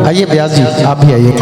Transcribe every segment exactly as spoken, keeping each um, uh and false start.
आइए व्यास जी, आप भी आइए।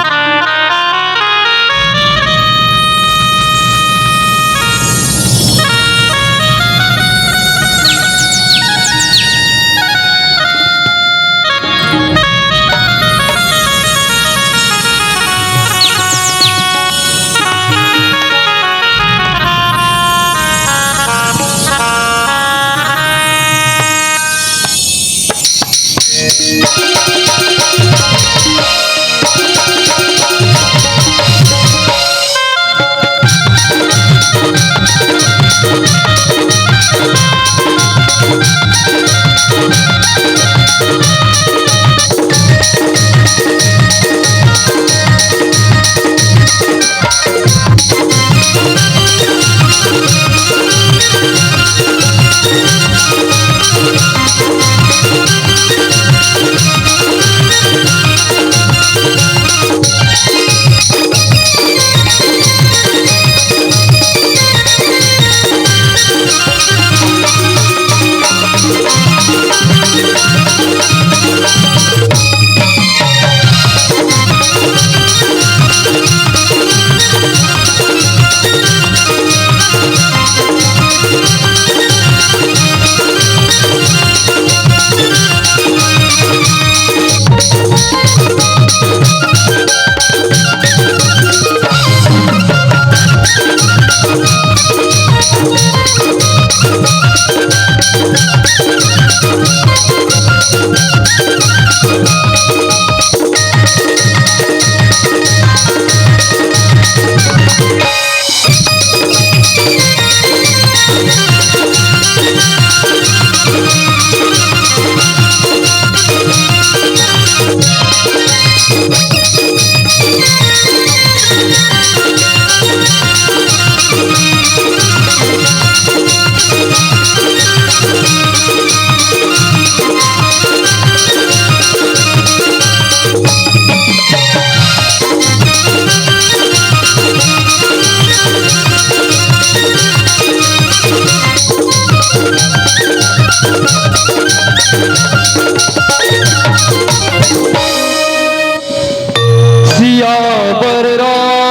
सियावर रामचंद्र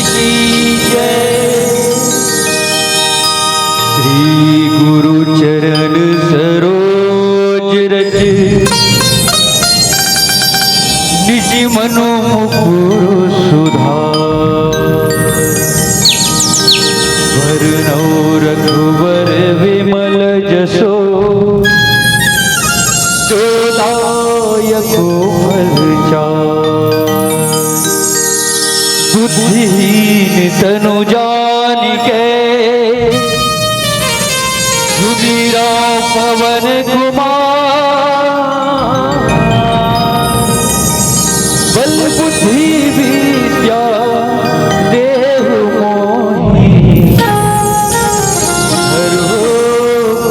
की जय। श्री गुरु चरण सरोज रज, निज मनु मुकुर सुधार। वरनौ रघुवर विमल जसो, जो दायक फल चार। बुद्धिहीन तनु जानिके, सुमिरौ पवन कुमार। बल बुद्धि विद्या देहु मोहि, हरहु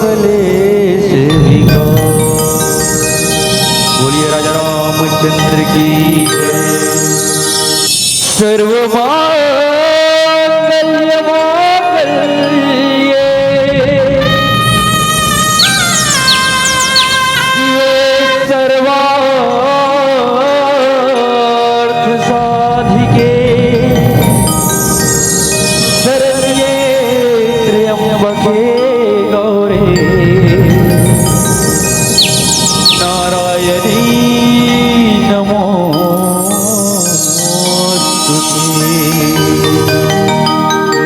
कलेस विकार। बोलिए राजा रामचंद्र की। सर्वमांगल्य मांगल्ये, शिवे सर्वार्थ साधिके, शरण्ये त्र्यंबके गौरी, नारायणी नमोस्तुते।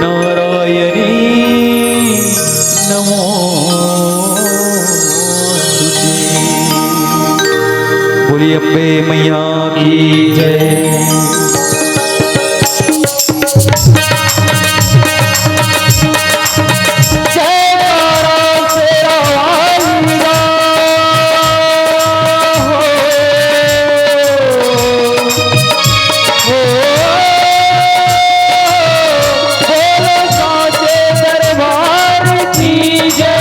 नारायणी नमोस्तुते। बोलिए अम्बे मैया की जय। जयकारा शेरा वाली दा। हो, हो, बोलो साचे दरबार की जय।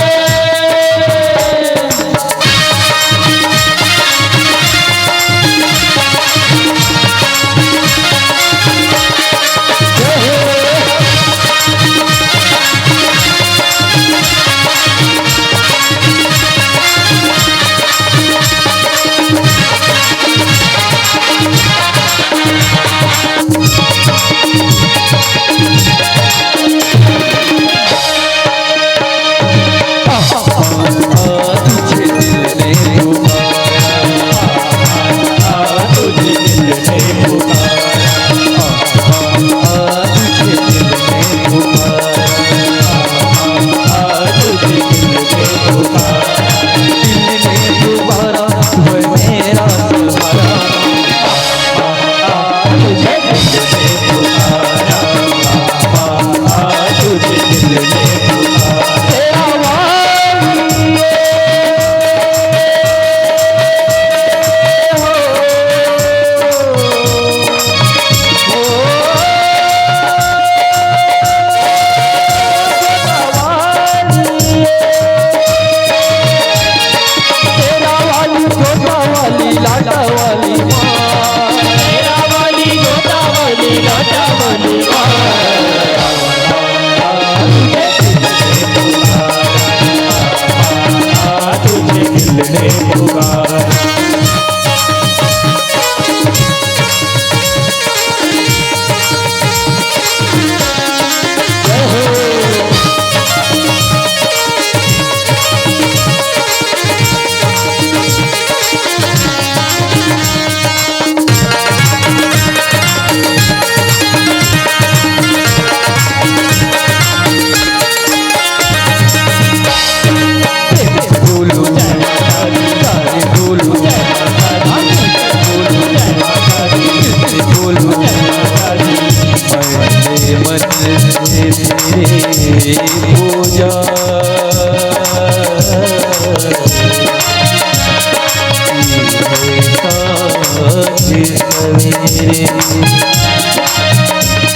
ने पुकार।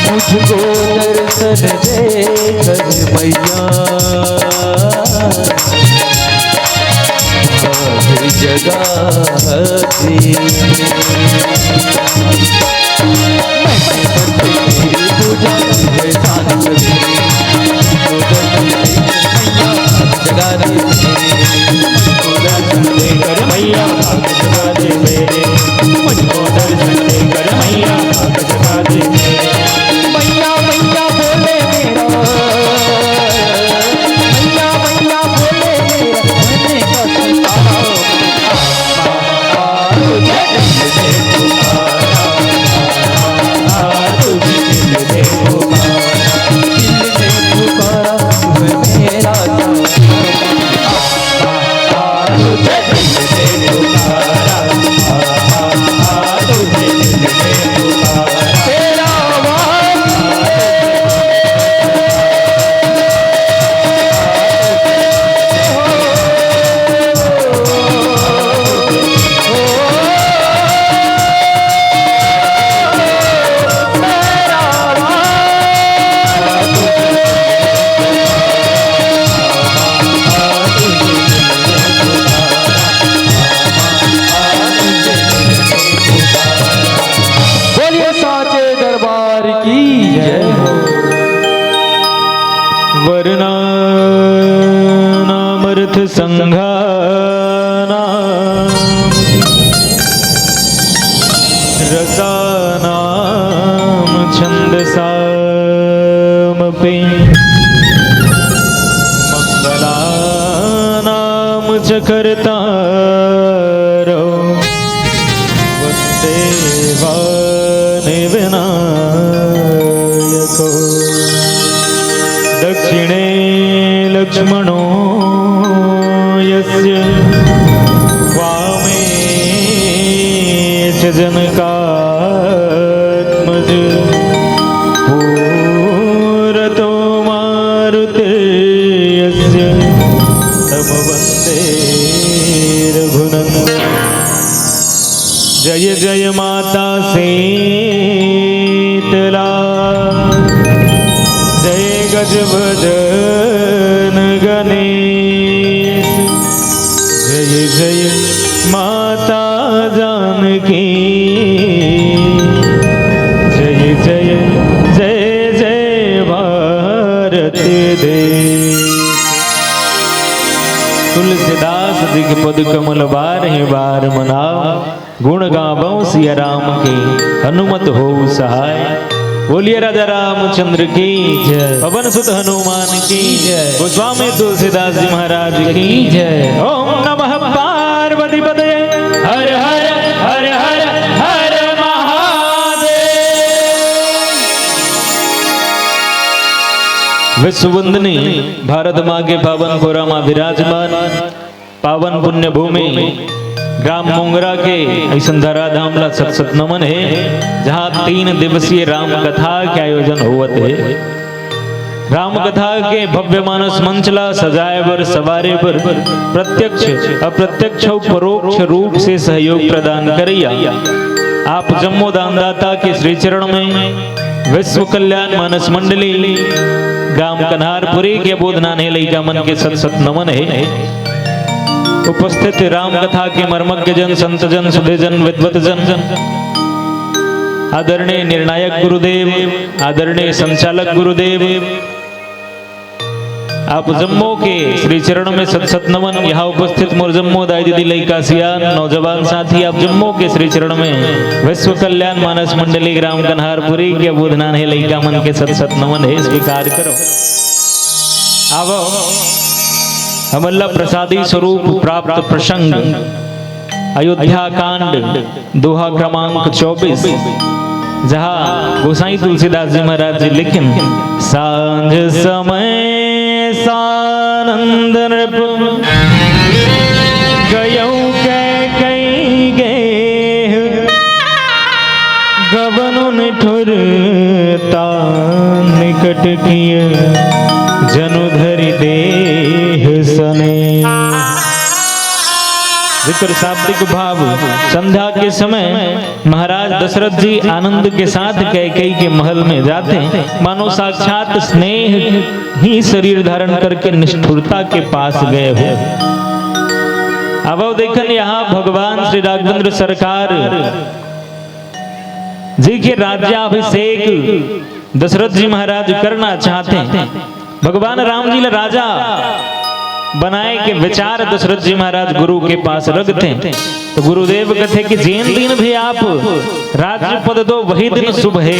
मुझको दर्शन दे कर मैया, हर जगह दी। पूजा एहसान करे, मुझको दर्शन दे मैया, जगा दे। मुझको दर्शन दे कर मैया, जगा दे मेरे। मुझको दर्शन दे कर मैया, जगा दे मेरे। मैया, मैया बोले मेरा, मैया, मैया बोले मेरा, मैंने कहा, बोलिए साचे दरबार की जय हो। वर्णानामर्थ संघानां रसानां छंदसामपि मंगलानां च कर्तारौ वन्दे वाणि विनायकौ। दक्षिणे लक्ष्मणो यस्य वामे च जनकात्मज। पुरतो मारुतिर्यस्य तं वन्दे रघुनन्दनम्। जय जय माता शीतला, जय गजवदन गणेश, जय जय माता जानकी, जय जय जय जय भारत देश। तुलसीदास जी के पद कमल बारह बार मनाव। गुण गावों सिया राम के, हनुमत होउ सहाय। बोलिए राजा रामचंद्र की जय। पवन सुत हनुमान की जय। गोस्वामी तुलसीदास जी महाराज की जय। ओम नमः पार्वती पतये। हर हर हर हर हर महादेव। विश्व वंदनी भारत माँ के पावन खोरा माँ विराजमान पावन पुण्य भूमि ग्राम मोंगरा के अइसन धराधाम ला सत सत नमन हे, जहाँ तीन दिवसीय राम कथा के आयोजन होवत हे। राम कथा के भव्य मानस मंच ला सजाए बर, सवारे बर प्रत्यक्ष अप्रत्यक्ष अउ परोक्ष रूप से सहयोग प्रदान करइया आप जम्मो दानदाता के श्री चरण में विश्व कल्याण मानस मंडली ग्राम कन्हारपुरी के अबोध नान्हे लइका मन के सत सत नमन हे। उपस्थित राम कथा के मर्मज्ञ जन, संत जन, सुधे जन, विद्वत जन, आदरणीय निर्णायक गुरुदेव, आदरणीय संचालक गुरुदेव, आप जम्मो के श्री चरण में सत सत नमन। यहाँ उपस्थित मोर जम्मो दाई दीदी, लइका सियान, नौजवान साथी, आप जम्मो के श्री चरण में विश्व कल्याण मानस मंडली ग्राम कन्हारपुरी के अबोधनान हे लइका मन के सत सत नमन हे, स्वीकार करो। अब हमन ला प्रसादी स्वरूप प्राप्त प्रसंग अयोध्या कांड, दोहा क्रमांक चौबीस, जहाँ गोसाई तुलसीदास जी महाराज जी लिखिन, सांझ समय सानंद नृप गयौ कैकई गेह, गबनु निठुरता निकट किय जनु धरि देह सने। विकर शाब्दिक भाव, संध्या के समय महाराज दशरथ जी आनंद के साथ कैकई के महल में जाथे, मानो साक्षात स्नेह ही शरीर धारण करके निष्ठुरता के पास गए हो। अब देखन यहाँ भगवान श्री राघवेंद्र सरकार जी के राज्याभिषेक दशरथ जी महाराज करना चाहथे। भगवान राम जी ला राजा बनाए के विचार दशरथ जी महाराज गुरु के पास रखथे। तो गुरुदेव कथे कि जेन दिन भी आप राज्य पद दो, वही दिन शुभ हे।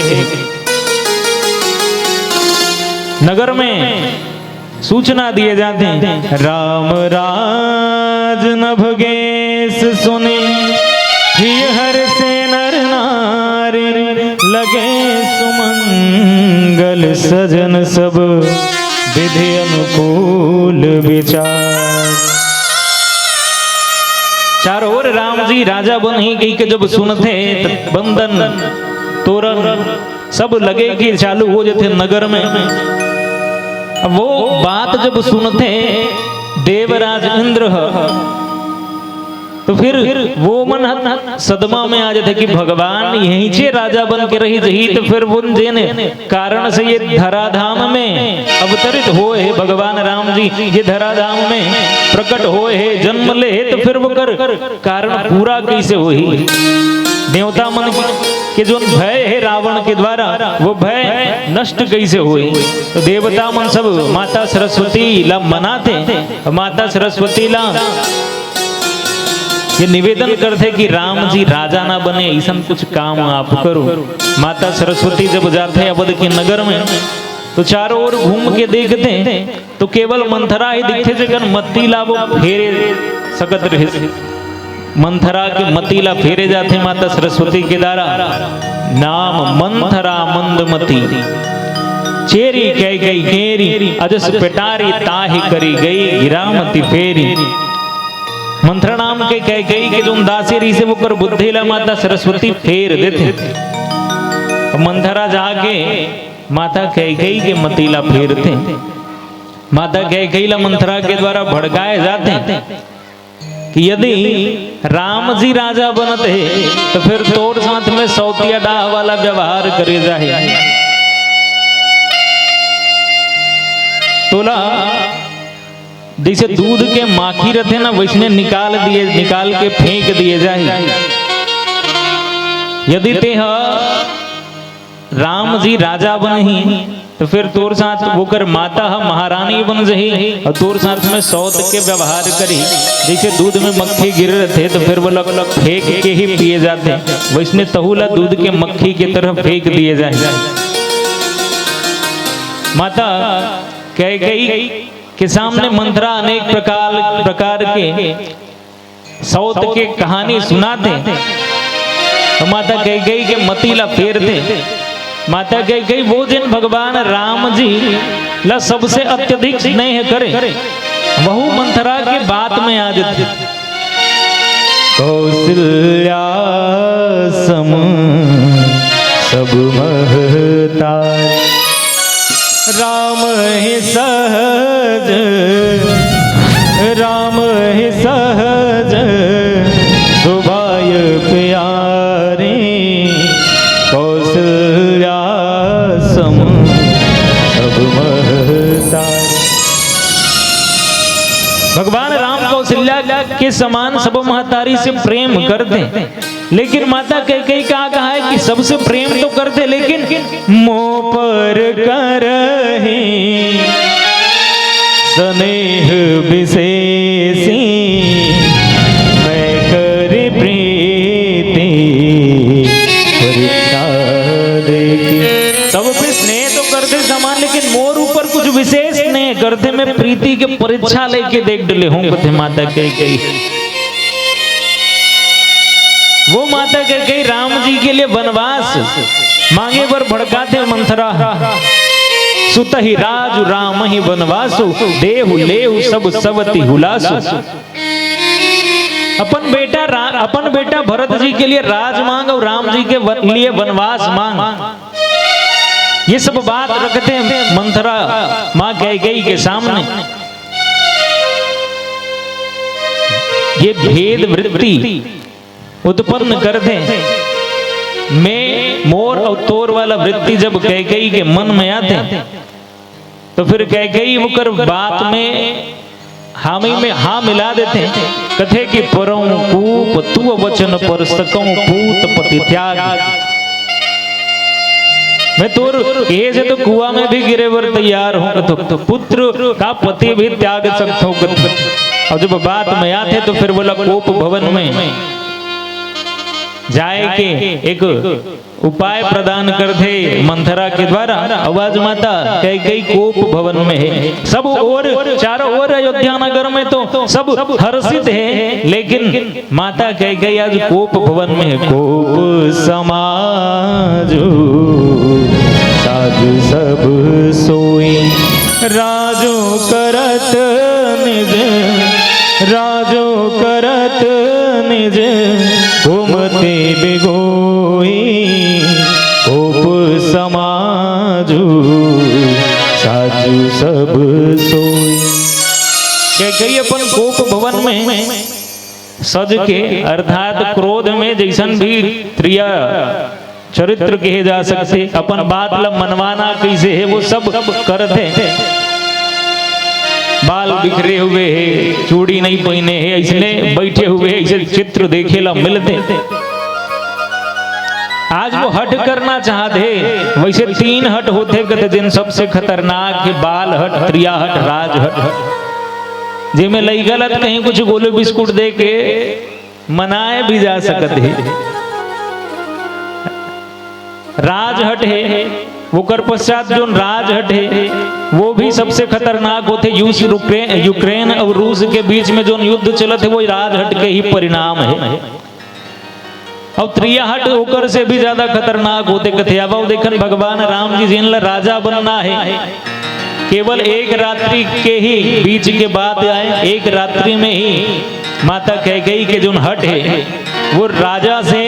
नगर में सूचना दिए जाथे, राम राज नभ गेस सुने, हिय हरसे नर नारी, लगे सुमंगल सजन सब, विधि अनुकूल विचार। चारों ओर राम जी राजा बनही कहिके जब सुनथे, त बंदन तोरन सब लगे के चालू हो जथे नगर में। अब वो बात जब सुनथे देवराज इंद्र ह, तो फिर वो मन ह सदमा में आ जथे कि भगवान यहींचे राजा बन के रही जही, तो फिर उन जेन कारण से ये धराधाम में अवतरित होए हे भगवान राम जी, ये धराधाम में प्रकट होए हे, जन्म ले हे, तो फिर वो कर कारण पूरा कैसे होही? देवता मन के जोन भय हे रावण के द्वारा, वो भय नष्ट कैसे होही? तो देवता मन सब माता सरस्वती ला मनाथे, माता सरस्वती ला ये निवेदन करथे कि राम जी राजा ना बने, ऐसन कुछ काम आप करो। माता सरस्वती जब जाथे अवध के नगर में, तो चारों ओर घूम के देखथे, तो केवल मंथरा ही दिखथे, जेकर मत्ती ला वो फेरे सकत रहिस। मंथरा के मती ला फेरे जाथे माता सरस्वती के द्वारा। नाम मंथरा मंदमती, चेरी कैकई केरी, अजस पेटारी ताहि करी गई, गिरामती फेरी। मंथरा नाम के कैकई के जोन दासी रहिसे, ओकर बुद्धि ला माता सरस्वती फेर देथे। अब मंथरा जाके माता कैकई के मती ला फेरथे। माता कैकई ला मंथरा के द्वारा भड़काए जाथे कि यदि राम जी राजा बनत हे, तो फिर तोर साथ में सौतिया डाह वाला व्यवहार करे जाही। तोला जैसे दूध के माखी रथे ना, वैसने निकाल दिए, निकाल के फेंक दिए जाही। यदि तेह राम जी राजा बनही, तो फिर तोर साथ ओकर माता ह महारानी बन जही अउ तोर साथ में सौत के व्यवहार करही। जैसे दूध में मक्खी गिर रथे, तो फिर वो लग, लग फेंक के ही पिए जाथे, वैसने तहू ला दूध के मक्खी के तरह फेंक दिए जाही। माता कैकई के सामने मंथरा अनेक प्रकार, प्रकार के सौत के कहानी सुनाथे, तो माता कैकई के मती ला फेरथे। माता कैकई वो जेन भगवान राम जी ला सबसे अत्यधिक स्नेह करे, वहू मंथरा के बात में आ जथे। कौशल्या सम सब महतारी, राम ही सहज, राम ही सहज सुभाय प्यारी, कौशल्या सम सब महतारी। भगवान राम कौशल्या के समान सब महतारी से प्रेम करथे। लेकिन माता कैकई का कहा है कि सबसे प्रेम तो करथे, लेकिन मोह पर करही स्नेह विशेषी मैं करी प्रीति परीक्षा लेके। सब पे स्नेह तो करथे समान, लेकिन मोर ऊपर कुछ विशेष स्नेह करथे। मैं प्रीति के परीक्षा लेके देख डले हूँ, कथे माता कैकेयी। वो माता कैकेयी राम जी के लिए वनवास मांगे बर भड़काथे मंथरा। सुतहि राजु रामहि वनवासु, देहु लेहु सब सवति हुलासु। अपन बेटा रा-, अपन बेटा भरत जी के लिए राज मांग और राम जी के वन-, लिए वनवास मांग। ये सब बात रखथे मंथरा माँ कैकेयी के सामने। ये भेद वृत्ति उत्पन्न करथे। मैं, मोर और तोर वाला वृत्ति जब कैकेयी के मन में आथे, तो फिर कैकेयी ओकर बात में हामी में हाँ मिला देथे। कथे कि परौं कूप तुअ वचन पर सकौं पूत पति त्याग। मैं तोर कहे से तो कुआं में भी गिरे बर तैयार हूँ, कथो, तो पुत्र का पति भी त्याग सकथो, कथो। और जब बात में आथे तो फिर बोला कोप भवन में जाए के एक उपाय प्रदान करथे मंथरा के द्वारा। आवाज माता कैकेयी कोप भवन में है, सब ओर, चारों ओर अयोध्या नगर में तो सब हर्षित है, लेकिन माता कैकेयी आज कोप भवन में है। कोप समाजु साजु सब सोई, राजो करत निज, राजो करत निज कुमति बिगोई। कोप समाजु साजु सब सोई। कैकेयी अपन कोप भवन में सज के, अर्थात क्रोध में जैसन भी त्रिया चरित्र कहे जा सकथे, अपन बात ला मनवाना कैसे है, वो सब करथे। बाल बिखरे हुए है, चूड़ी नहीं पहिने है, ऐसने बैठे हुए है, ऐसे चित्र देखे ला मिलथे। आज वो हठ करना चाहथे। वैसे तीन हठ होथे कथे, जिन सबसे खतरनाक है बाल हठ, त्रिया हठ, राज हठ। जेमे लइका ला कहीं कुछ गोलू बिस्कुट दे के मनाए भी जा सकत हे। राजहट हे, ओकर पश्चात जोन राजहट हे, वो भी सबसे खतरनाक होथे। रूस, यूक्रे-, यूक्रेन और रूस के बीच में जोन युद्ध चलत हे, वो राजहट के ही परिणाम हे। और त्रियाहट ओकर से भी ज्यादा खतरनाक होथे कथे। अब वो देखन, भगवान राम जी जेन ला राजा बनना हे, केवल एक रात्रि के ही बीच के बात आए, एक रात्रि में ही माता कैकेयी के जोन हट हे, वो राजा से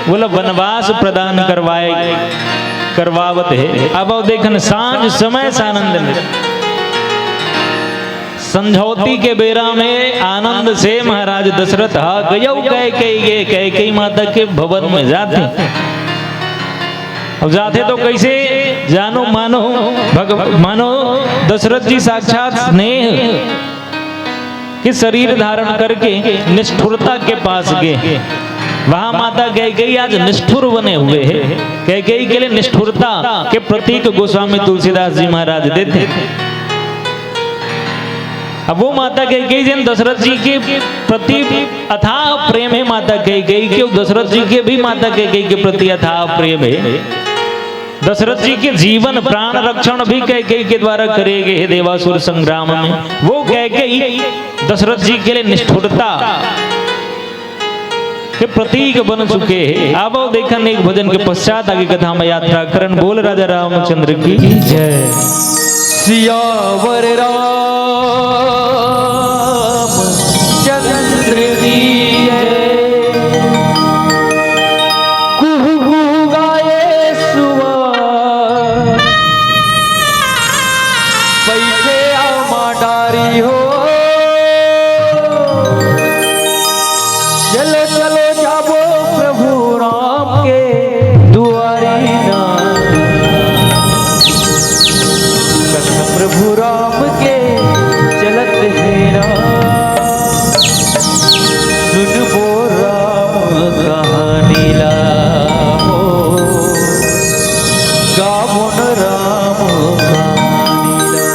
बोला वनवास प्रदान करवाए, करवावत हे। अब वो देखन, सांझ समय सानंद में, संझौती के बेरा में आनंद से महाराज दशरथ हा गयौ कैकेयी के, कैकेयी माता के भवन में जाथे। अब जाथे तो कैसे जानो मानो भग-, मानो दशरथ जी साक्षात स्नेह के शरीर धारण करके निष्ठुरता के पास गए। वहां माता कैकेयी आज निष्ठुर बने हुए हैं। कैकेयी के लिए निष्ठुरता के प्रतीक गोस्वामी तुलसीदास जी महाराज देते हैं। अब वो माता कैकेयी जेन दशरथ जी के प्रति अथाह प्रेम हे माता कैकेयी के, दशरथ जी के भी माता कैकेयी के प्रति अथाह प्रेम हे। दशरथ जी के जीवन प्राण रक्षण भी कैकेयी के द्वारा करे गए हे देवासुर संग्राम में। वो कैकेयी दशरथ जी के लिए निष्ठुरता के प्रतीक बन चुके हे। आवो देखन एक भजन के पश्चात आगे कथा में यात्रा करन। बोल राजा रामचंद्र की जय। सियावर रामचंद्र की जय। कुहू कुहू गाए सुआ, बैठे आमा डारी हो। चलो चलो जाबो प्रभु राम के दुआरी ना। कथा प्रभु राम के चलत हे ना। सुनबो राम कहानी ला हो, गाबोन राम कहानी ला।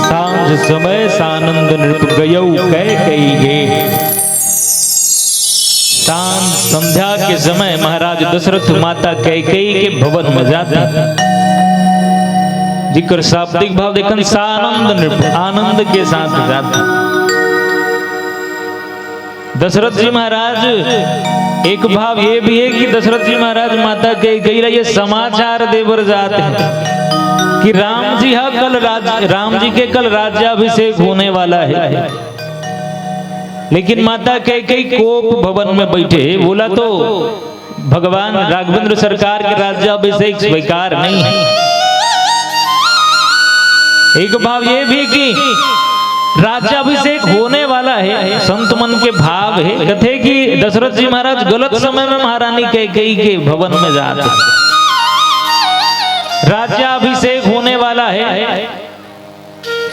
सांझ समय सानंद नृप गयौ कैकेयी गे। सांझ संध्या के समय महाराज दशरथ माता कैकेयी के भवन में जाते। जिकर शाब्दिक भाव देखन, सानंद नृप, आनंद के साथ जाते। दशरथ जी महाराज, एक भाव ये भी है कि दशरथ जी महाराज माता कैकेयी ला ये समाचार देबर जात हे कि राम जी हा कल राज, राम जी के कल राज्याभिषेक होने वाला है। लेकिन माता कैकेयी कोप भवन में बैठे, बोला तो भगवान राघवेंद्र सरकार के राज्याभिषेक स्वीकार नहीं है। एक भाव ये भी कि राज्याभिषेक होने वाला है, संत मन के भाव है, कथे कि दशरथ जी महाराज गलत समय में महारानी कैकेयी के भवन में जाते। राज्याभिषेक होने वाला है,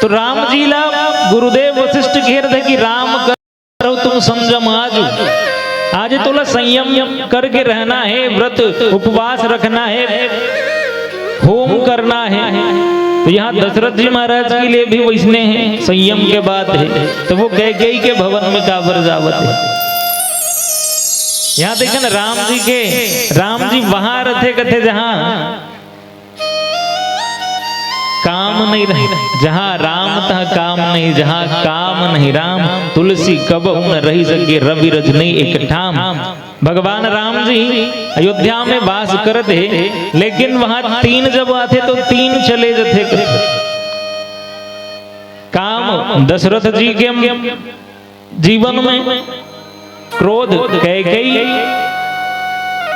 तो राम जी ला गुरुदेव वशिष्ठ घेर दे कि राम करो तुम संजम आजु। आज तोला संयम करके रहना है, व्रत उपवास रखना है, होम करना है। तो यहाँ दशरथ जी महाराज के लिए भी वैसने हैं, संयम के बात है। तो वो कैकेयी के भवन में काबर जावत है। यहाँ देखे ना राम जी के, राम जी वहां रहते कथे जहां काम नहीं रहे, जहाँ राम तहाँ काम नहीं, जहाँ काम नहीं राम, तुलसी कबहु न रहि सके रवि रज नहीं एक ठाम। भगवान राम जी अयोध्या में वास करत हे, लेकिन वहाँ तीन जब आथे तो तीन चले जथे। काम दशरथ जी के जीवन में, क्रोध कैकेयी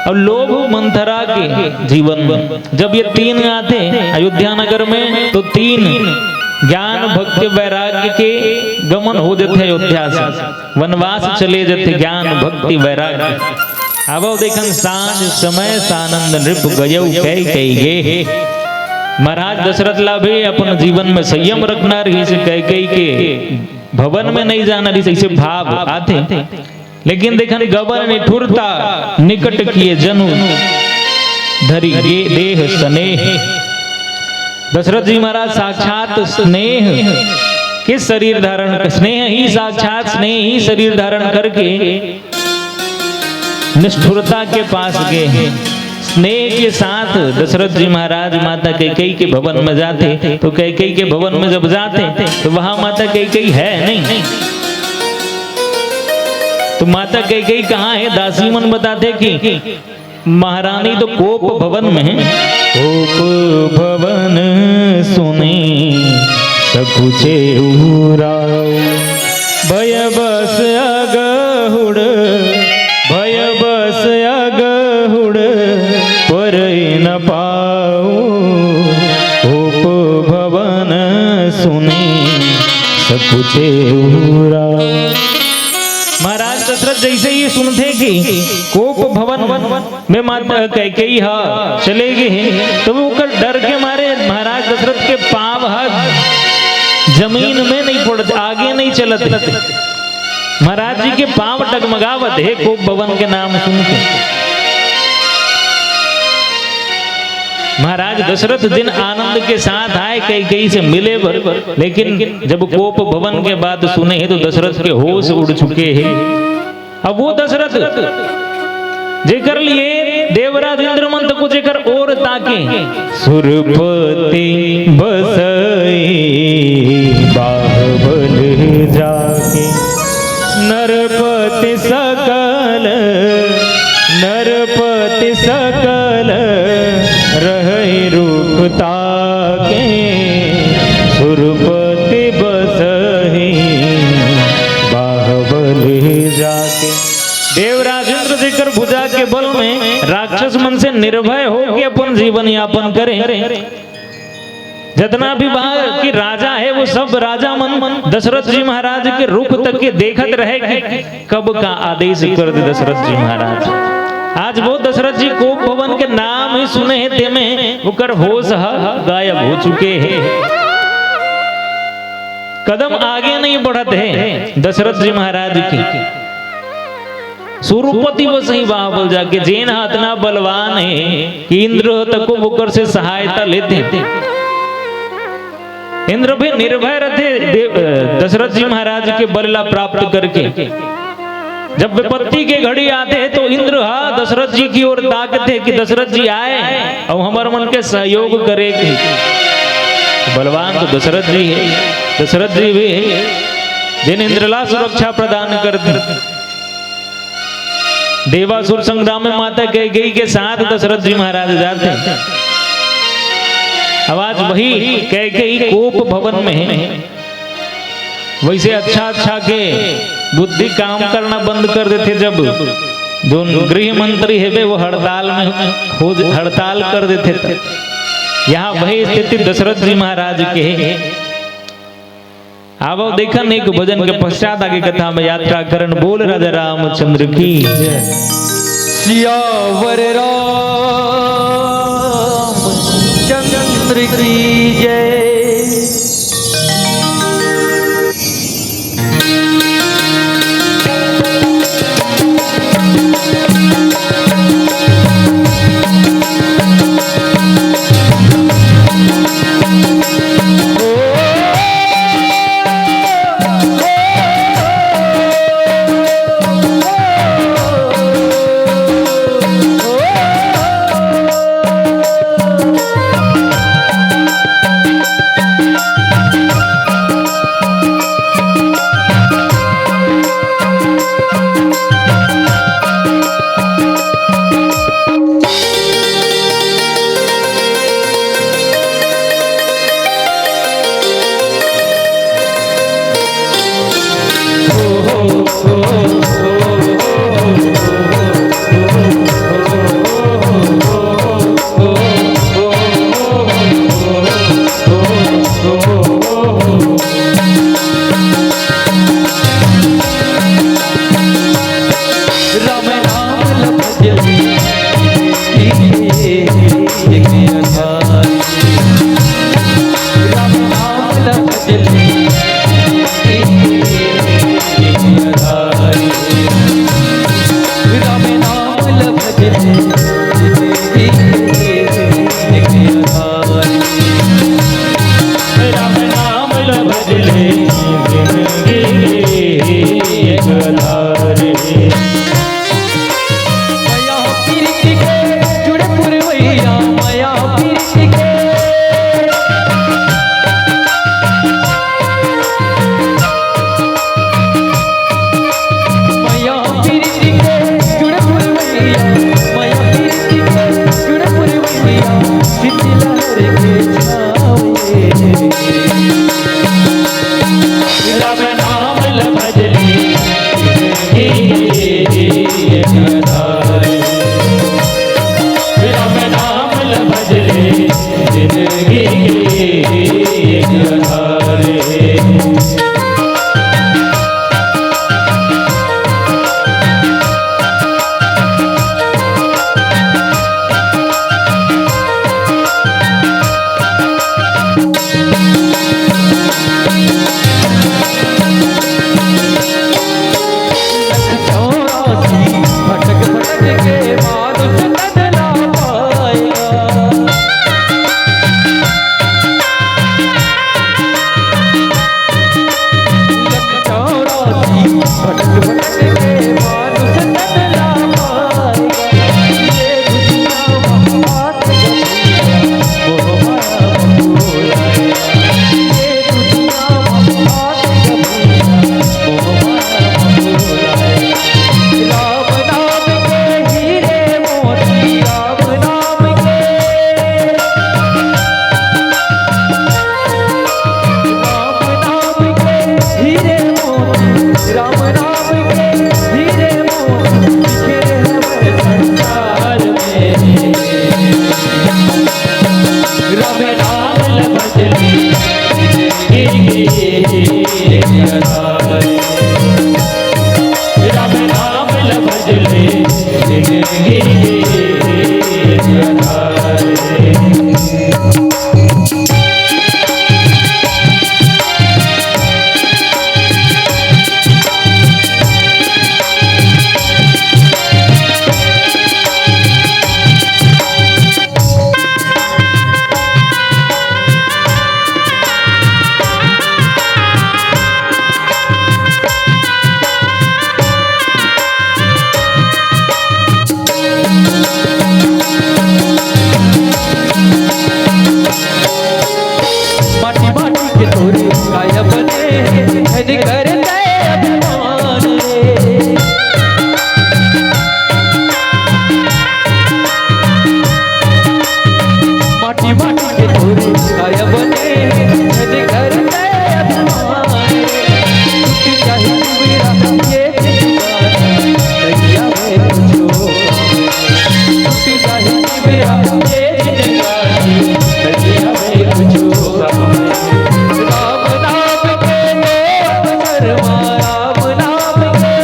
और लोभ मंथरा के जीवन में। जब ये तीन आते अयोध्या नगर में, तो तीन ज्ञान भक्ति वैराग्य के गमन हो जाते अयोध्या से, वनवास चले जाते ज्ञान भक्ति वैराग्य। अब देखन, सांझ समय सानंद नृप गयौ कैकेयी गे। महाराज दशरथ ला भी अपन जीवन में संयम रखना रहिस, कैकेयी के भवन में नहीं जाना रहिस, ऐसे भाव आथे। लेकिन देखन, गबन निठुरता निकट किए जनु धरि गे देह स्नेह। दशरथ जी महाराज साक्षात स्नेह के शरीर धारण, स्नेह ही साक्षात स्नेह ही शरीर धारण करके निष्ठुरता के पास गए हैं। स्नेह के साथ दशरथ जी महाराज माता कैकेयी के भवन में जाते, तो कैकेयी के भवन में जब जाते तो वहां माता कैकेयी है नहीं। तो माता कैकेयी कहाँ है? दासी मन बताते कि महारानी तो कोप भवन में है। कोप भवन सुने सकुचे उराव, भय बस अगहुड़, भय बस अगहुड़ परई न पाऊ। कोप भवन सुने सकुचे उराव। महाराज दशरथ जैसे ही सुनते कि कोप भवन में माता कैकेयी ह चले गे हे, तो वो ओकर डर के मारे महाराज दशरथ के पाँव ह जमीन में नहीं पड़त, आगे नहीं चलत। महाराज जी के पाँव डगमगावत हे कोप भवन के नाम सुन के। महाराज दशरथ जिन आनंद के साथ आए कैकेयी से मिले बर, लेकिन जब कोप भवन के बात सुने हे तो दशरथ के होश उड़ चुके हे। अब वो दशरथ जेकर लिए देवराज इंद्र मन तको जेकर ओर ताके। सुरपति बसई बाहुबल जाके, नरपति सकल, नरपति सकल रहई रूप ताके। सुरपति बसई बाहुबल जाके। देवराज इंद्र जेकर भुजा के बल में राक्षस मन से निर्भय होके अपन जीवन यापन करे। जितना भी वहां की राजा है, वो सब राजा मन दशरथ जी महाराज के रूप तक के देखत रहे कि कब का आदेश कर दे दशरथ जी महाराज। आज वो दशरथ जी कोप भवन के नाम ही सुने हे, तेमे ओकर होश ह गायब हो चुके हे। कदम आगे नहीं बढ़त हे दशरथ जी महाराज के। सुरपति बसई बाहुबल जाके, जेन ह अतना बलवान हे कि इंद्र ह तको ओकर से सहायता लेथे। इंद्र भी निर्भय रथे दे-, अ, दशरथ जी महाराज के बल ला प्राप्त करके। जब विपत्ति के घड़ी आथे तो इंद्र हा दशरथ जी की ओर ताकथे कि दशरथ जी आए अउ हमर मन के सहयोग करे के। बलवान तो दशरथ जी हे, दशरथ जी भी हे, जेन इंद्र ला सुरक्षा प्रदान करथे। देवासुर संग्राम में माता कैकेयी के साथ दशरथ जी महाराज जाथे। अब आज वही कैकेयी कोप भवन में हे। वैसे अच्छा अच्छा के बुद्धि काम करना बंद कर देथे, जब जोन गृह मंत्री हेबे वो हड़ताल में खोज हड़ताल कर देथे। त यहाँ वही स्थिति दशरथ जी महाराज के हे। आवव देखन एक भजन के पश्चात आगे कथा में यात्रा करन। बोल राजा रामचंद्र की जय। सियावर रामचंद्र की जय। धन करते अभिमान रे। माटी माटी के तोरे काया बने, धन करते अभिमान रे। टूट जाही मेरा ये जिंदगानी, नैया में कुछ होगा। टूट जाही मेरा ये जिंदगानी, नैया में कुछ होगा। राम नाम के दो अक्षर माँ, राम नाम के,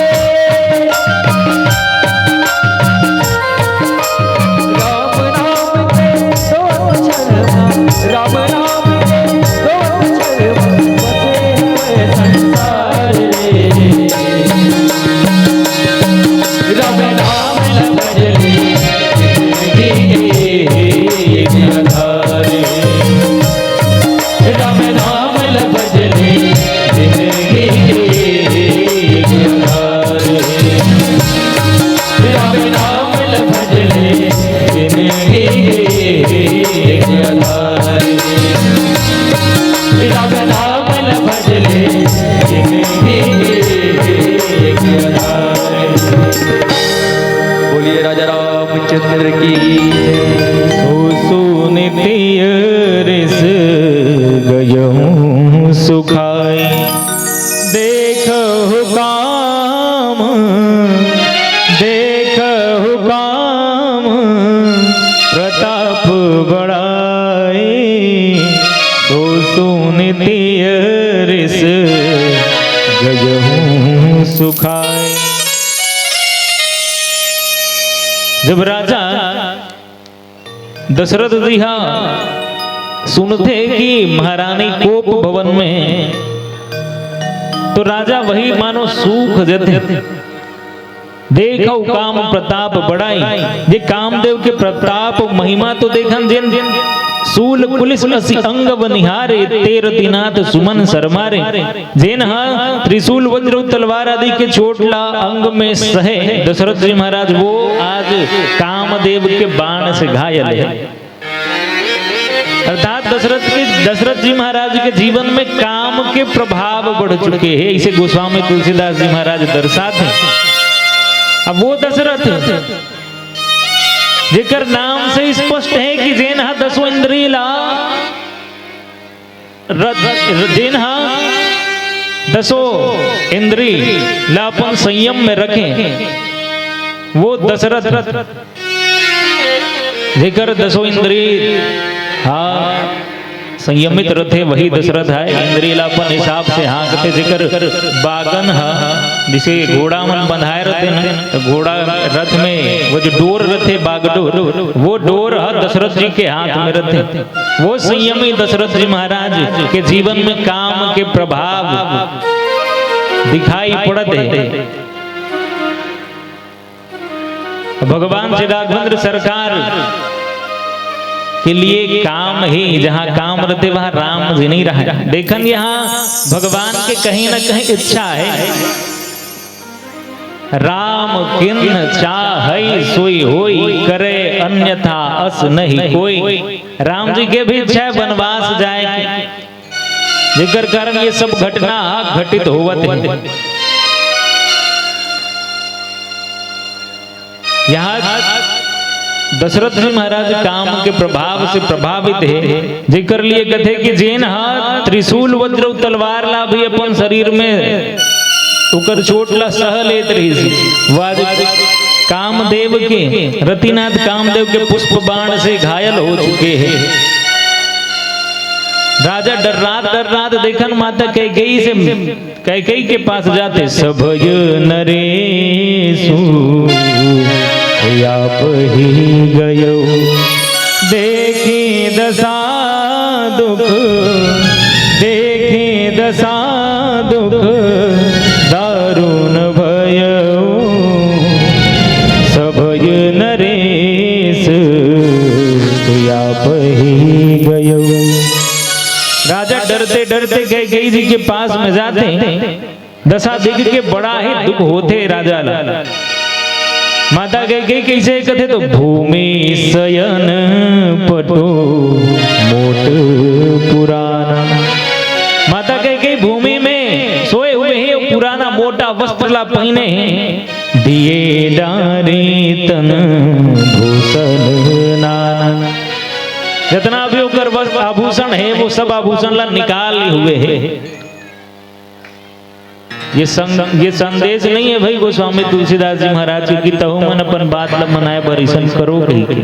राम नाम के दो अक्षर माँ, राम नाम के दो अक्षर माँ, बसे हुए संसार रे। राम नाम लभजले जिंदगी के एक आधार। राम नाम लभजले जिंदगी के एक आधार। राम नाम लभजले जिंदगी के एक आधार। राम नाम लभजले जिंदगी के एक आधार। बोलिए राजा रामचंद्र की। सो सुनित अरिस गयहूँ सुखाई, देखहु काम, देखहु काम प्रताप बड़ाई। सो सुनित अरिस गयहूँ सुखाई। जब राजा दशरथ जी हा सुनथे कि महारानी कोप भवन में, तो राजा वही मानो सूख जथे। देखहु काम प्रताप बड़ाई, जे कामदेव के प्रताप महिमा तो देखन, जेन शूल कुलिस असि अंग बनिहारे, ते रतिनाथ सुमन सरमारे। जेन ह त्रिशूल वज्र तलवार आदि के चोट ला अंग में सहे दशरथ जी महाराज, वो आज कामदेव के बाण से घायल है। अर्थात दशरथ के, दशरथ जी महाराज के जीवन में काम के प्रभाव बढ़ चुके हैं, इसे गोस्वामी तुलसीदास जी महाराज दर्शाते हैं। अब वो दशरथ जेकर नाम से स्पष्ट है कि जेन ह दसों इंद्री ला रथ, जेन ह दसो इंद्री ला अपन संयम में रखे, वो दशरथ, जेकर दसो इंद्री हा संयमित रथे, वही दशरथ है। इंद्री ला अपन हिसाब से हाँकथे, जेकर बागन ह, जिसे घोड़ा मन बंधाए रथे न, तो घोड़ा रथ में वो जो डोर रथे, बागडोर, वो डोर ह दशरथ जी के हाथ में रथे। वो संयमी दशरथ जी महाराज के जीवन में काम के प्रभाव दिखाई पड़त हे। भगवान चिदानंद सरकार के लिए काम ही, जहाँ काम रहते वहाँ राम जी नहीं रहा। देखन यहाँ भगवान के कहीं ना कहीं इच्छा है। राम किन्ह चाहै सोई होई, करे अन्यथा अस नहीं कोई। राम जी के भी इच्छा है वनवास जाए के, जेकर कारण ये सब घटना घटित होवत है। यहाँ दशरथ जी महाराज काम के प्रभाव से प्रभावित है, जेकर लिए कथे कि जेन हा त्रिशूल वज्र तलवार ला भी अपन शरीर में ओकर चोट ला सह लेत रहिस, वो आज कामदेव के, रतिनाथ कामदेव के पुष्प बाण से घायल हो चुके हैं। राजा डर्रात डर्रात देखन माता कैकेयी से, कैकेयी के पास जाथे। सभय नरेसु आप ही गयो, देखी दशा दुख, देखी दशा दुख दारुण भयो। सभय नरेस आप ही गयो। राजा डरते डरते कैकेयी जी के पास में जाथे। दशा देख के बड़ा ही दुख होथे राजा ला। माता कैकेयी कइसे कथे तो, भूमि शयन पटो मोट पुराना। माता कैकेयी भूमि में मोटा वस्त्र ला पहिने हे, दिए डारे तन भूषण नाना। जितना भी ओकर वस-, आभूषण हे, वो सब आभूषण ला निकाले हुए हे। ये सं-, ये संदेश नहीं है भाई गोस्वामी तुलसीदास जी महाराज के कि तहु मन अपन बात ल मनाए बर अइसन करो कहिके।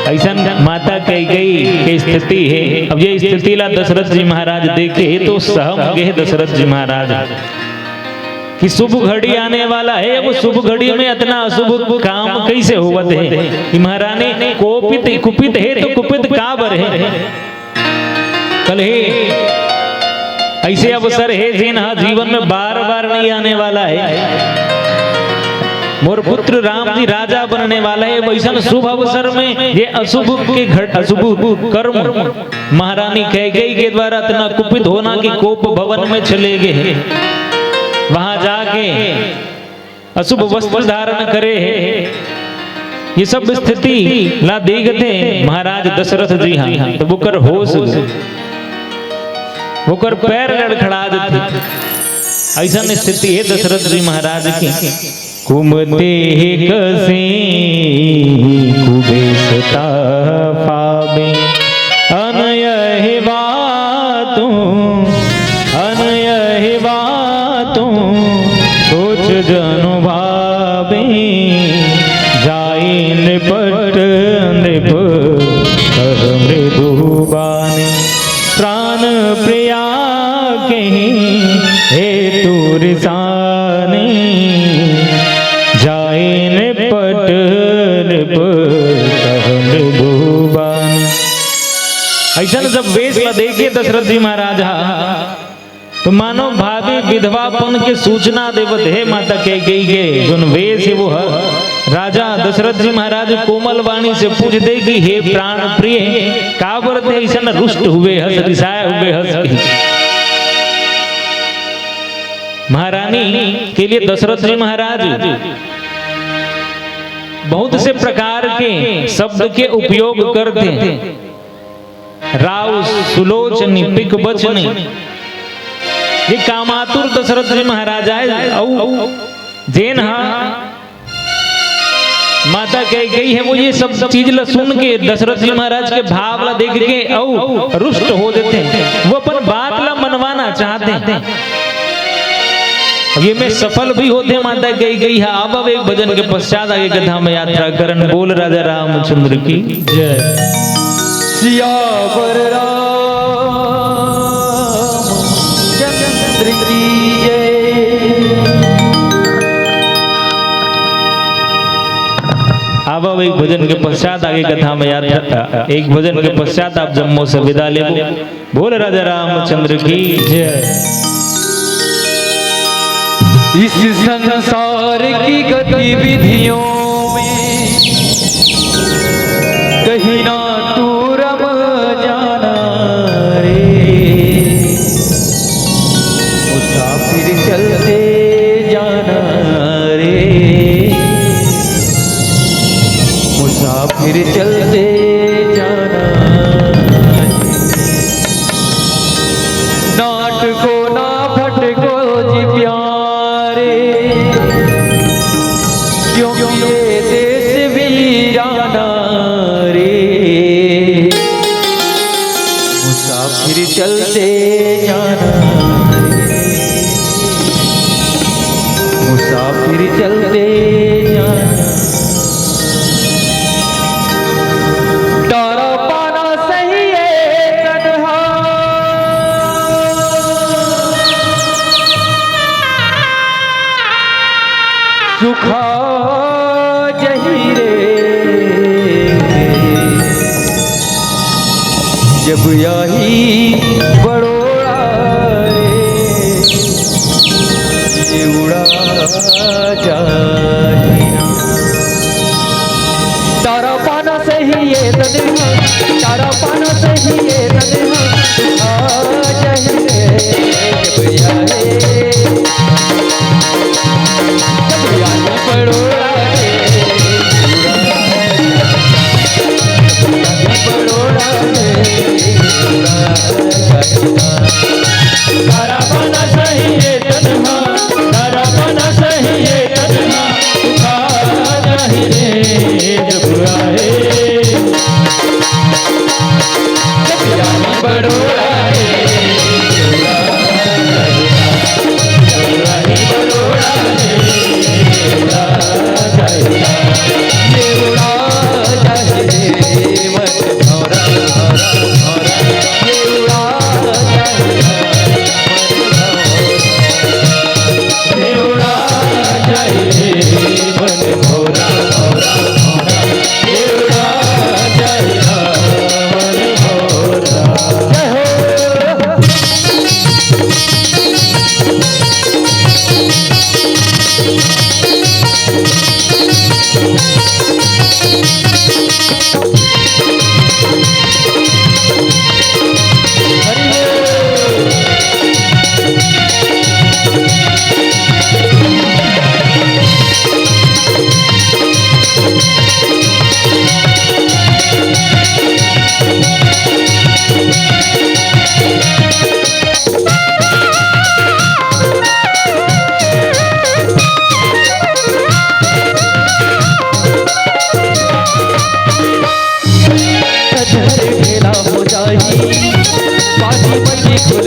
अइसन माता कैकेयी के स्थिति हे। अब ये स्थिति ला दशरथ जी महाराज देखे हे तो सहम गे दशरथ जी महाराज कि शुभ घड़ी आने वाला हे। अब शुभ घड़ी में अतना अशुभ काम कइसे होवत हे कि महारानी कोपित, कुपित हे तो कुपित काबर हे? कलहे अइसे अवसर हे जेन ह जीवन में बार बार नहीं आने वाला हे। मोर पुत्र राम जी राजा बनने वाला हे, वइसन शुभ अवसर में ये अशुभ के घट, अशुभ कर्म, महारानी कैकेयी के द्वारा अतना कुपित होना कि कोप भवन में चले गे हे, वहां जाके अशुभ वस्त्र धारण करे हे। ये सब स्थिति ला देखथे महाराज दशरथ जी हा, त ओकर होश उड़े, ओकर पैर लड़खड़ा जथे। अइसन स्थिति हे दशरथ जी महाराज के। कुमते कसे कुबेसता पाबे, अन यहि बातु, अन यहि बातु सोच जनु भावे, जाई नृपट नृप कह मृदु बानी। प्राण प्रिया कहि हेतु रिसानी, जाई नृपट नृप कह मृदु बानी। अइसन जब वेश ला देखे दशरथ जी महाराज हा, तो मानो भावी विधवापन के सूचना देवत हे माता कैकेयी के जोन वेश हे वो ह। राजा दशरथ जी महाराज कोमल वाणी से पूछ दे कि हे प्राण प्रिय, काबर ते अइसन रुष्ट हुए हस, रिसाए हुए हस कि? महारानी के लिए दशरथ जी महाराज बहुत से प्रकार के शब्द के उपयोग करथे। राव सुलोचनी पिक बचनी। ये कामातुर दशरथ जी महाराज आए, अउ जेन हा माता कैकेयी हे, वो ये सब चीज ला सुन के, दशरथ जी महाराज के भाव ला देख के अउ रुष्ट हो जथे। वो अपन बात ला मनवाना चाहथे। ये में सफल भी होथे माता कैकेयी हा। अब, अब एक भजन के पश्चात आगे कथा में यात्रा करन। बोल राजा रामचंद्र की जय। सियावर रामचंद्र की जय। अब, अब एक भजन के पश्चात आगे कथा में यात्रा, एक भजन के पश्चात आप जम्मो से विदा लेबो। बोल राजा रामचंद्र की जय। इस संसार की गतिविधियों में कहीं ना तू रम जाना रे, मुसाफिर चलते जाना रे, मुसाफिर चलते जाना। नाटको ना भटको जी प्यारे, क्योंकि ये देश वीराना रे। मुसाफिर चलते जाना रे, मुसाफिर चलते जाना। तारा पाना सही है कन्हा, सुखा जही रे। जब आही बड़ोड़ा रे, ये उड़ा जाही ना। तारा पाना सही ये तने, तारा पाना सही ये तने, आ जाही रे। जब आही, जब आही बड़ोड़ा रे, बड़ोड़ा रे,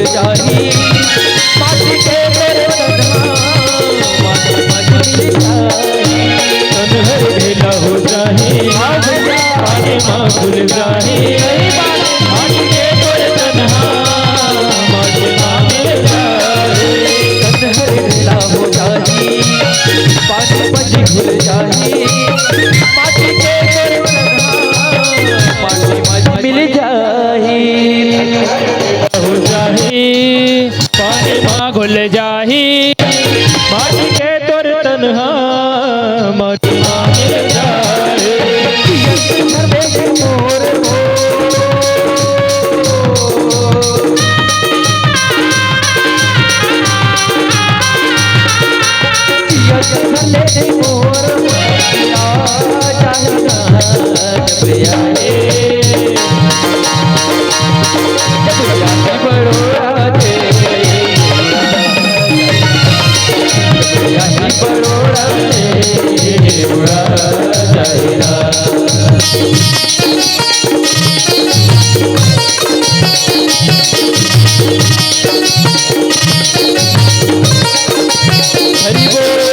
जाही, माटी के तोर तनहा, माटी माटी मिल जाही। तन हर ढीला हो जाही, हाँ भैया। पानी मा घुल जाही, सही बात। माटी के तोर तनहा, माटी मा मिल जाही। तन हर ढीला हो जाही, पानी माटी घुल जाही। माटी के तोर तनहा, माटी माटी मिल जाही। हो जाही, पानी मा घुल जाही, माटी के तोर तनहा, माटी मा मिल जाही। हरि बोल।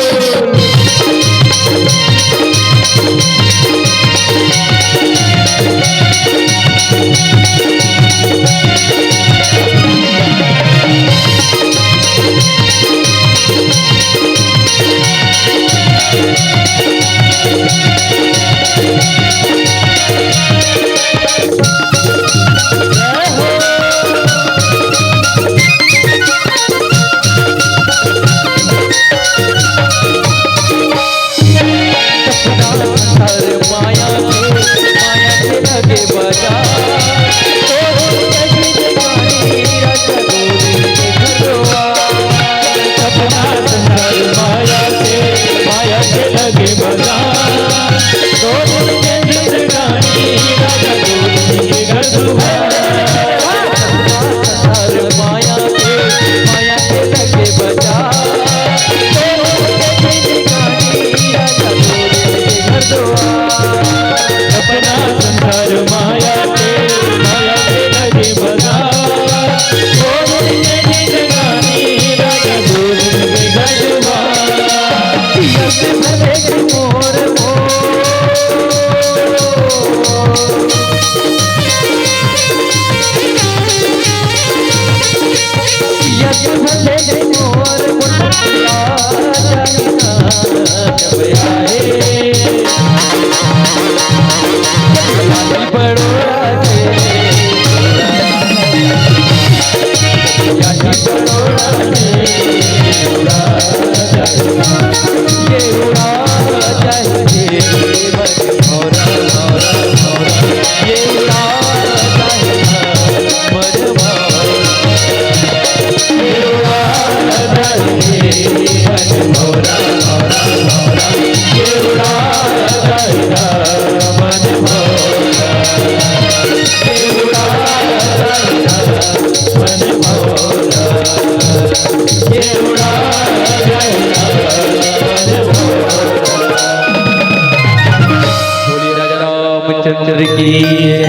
बोलिए राजा रामचंद्र की जय।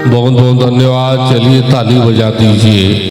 बहुत बहुत धन्यवाद। चलिए, ताली बजा दीजिए।